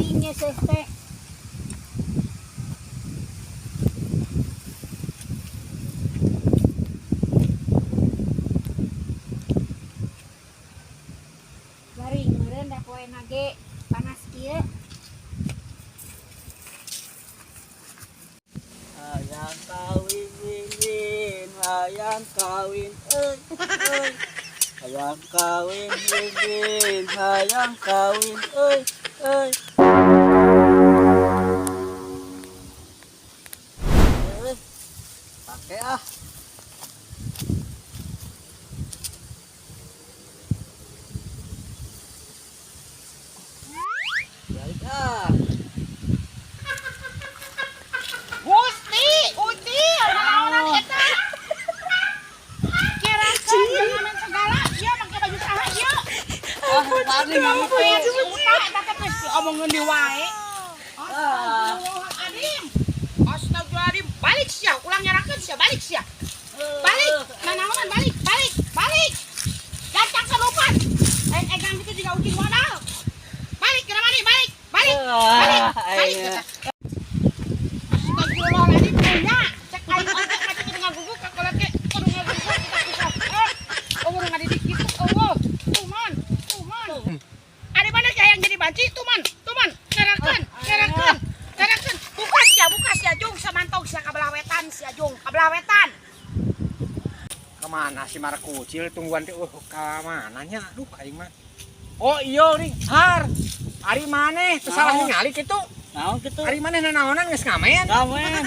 Garing nyeuseuh teh. Garing meureun da poena ge panas kieu. Hayang kawin win win, hayang kawin euy euy. Hayang kawin win win, hayang kawin euy euy. Eh, pake ah. Balik ah. Gusti, Ucil, naonan eta? Kirakan ngamen segala, ieu make baju saha ieu? Ah, paling Kayak si Uta eta teh geus diomongkeun di wae. Astagfirullahaladzim. Astagfirullahaladzim, balik sia, ulang nyarakeun sia, balik sia. Balik, nanaonan balik, balik, balik. Datang kelupan. Lain egang itu juga ucing modal. Balik ke mana balik, balik, balik, balik. Eta. Astagfirullahaladzim, punya. Cek aing oge mati kudu ngaguguk ka kolot ge kudu ngaguguk kita kisah. Eh, umur ngadidik kitu eueuh. Tuman, tuman. Ari mana yang jadi banci tuman, tuman. Ngerakeun, ngerakeun, ngerakeun. Buka sia jung samantog sia ka belah wetan sia jung, ka belah wetan. Kemana si Markucil tungguan teh ka mana nya, aduh, aing mah. Oh iya nih, har. Ari maneh teu salah Naon? ningali kitu. Naon kitu? Ari maneh nanaonan geus ngamen? Ngamen.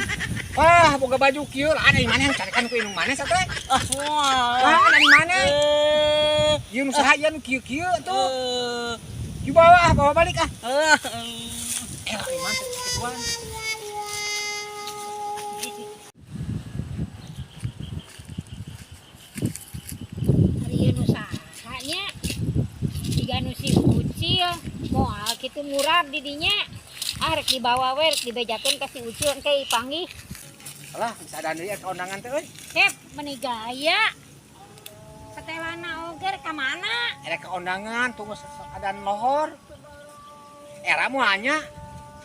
Wah, boga baju kieu lah, ari maneh yang carikan ku indung maneh sate. Ah, moal. Wah, ari maneh. Eh, Ieu nu saha ieu nu kieu-kieu tuh. eh, Dibawa ah, bawa balik ah. eh. Eh, ari maneh teh kituan. Ari ieu nu saha nya? Jiga nu si Ucil moal kitu murab di dinya. Ah, rek dibawa we, rek dibejakeun ka si Ucil engke ipanggih. Alah, bisa ada deui ka undangan teh euy. Cep, meni gaya. Setelana oge rek ka mana? Erek ka undangan tunggu adan lohor. Era moalnya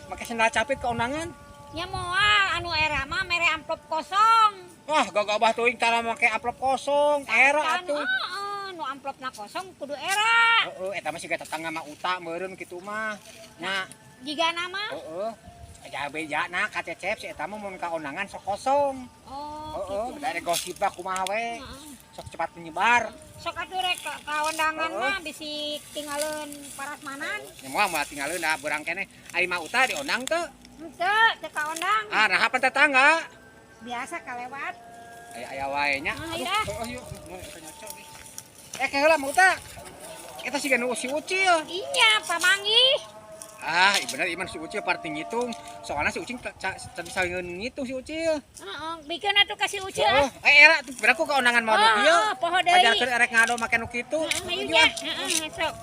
make sendal capit ke undangan. Nya moal anu era mah mere amplop kosong. Wah, gagabah teuing tara make amplop kosong. Era Kan, atuh. heeh, nu amplopna kosong kudu era. Heeh, eta mah siga tetangga mah uta meureun kitu mah. Nya, Jigana mah. heeh. Aja bejana ka Cecep si eta mah mun ka undangan sok kosong. Oh, Heeh, gitu. da gosip mah kumaha we. Heeh. Sok cepat menyebar. Sok atuh rek ka undangan Heeh. mah bisi tinggalin parasmanan. Nya moal moal tinggalin da beurang keneh. Ari mah uta diundang teu? Henteu, teu kaondang. Ah, nah apa tetangga? Biasa kalewat. Aya aya wae nya. Ah, Aduh, iya. heeh, yuk. Mun eta nyocok ih. Eh, keheula mah uta. Eta siga nu si Ucil. Iya, pamanggih. Ah, iya bener iman si Ucil parti ngitung. Soalnya si Ucil teu bisa ngitung si Ucil. Heeh, bikeun atuh ka si Ucil. Heeh, eh era tuh beraku ka undangan mau nu Oh, kieu. oh, poho deui. Ajarkeun erek ngado make nu kitu. Heeh, hayu nya. Heeh, sok.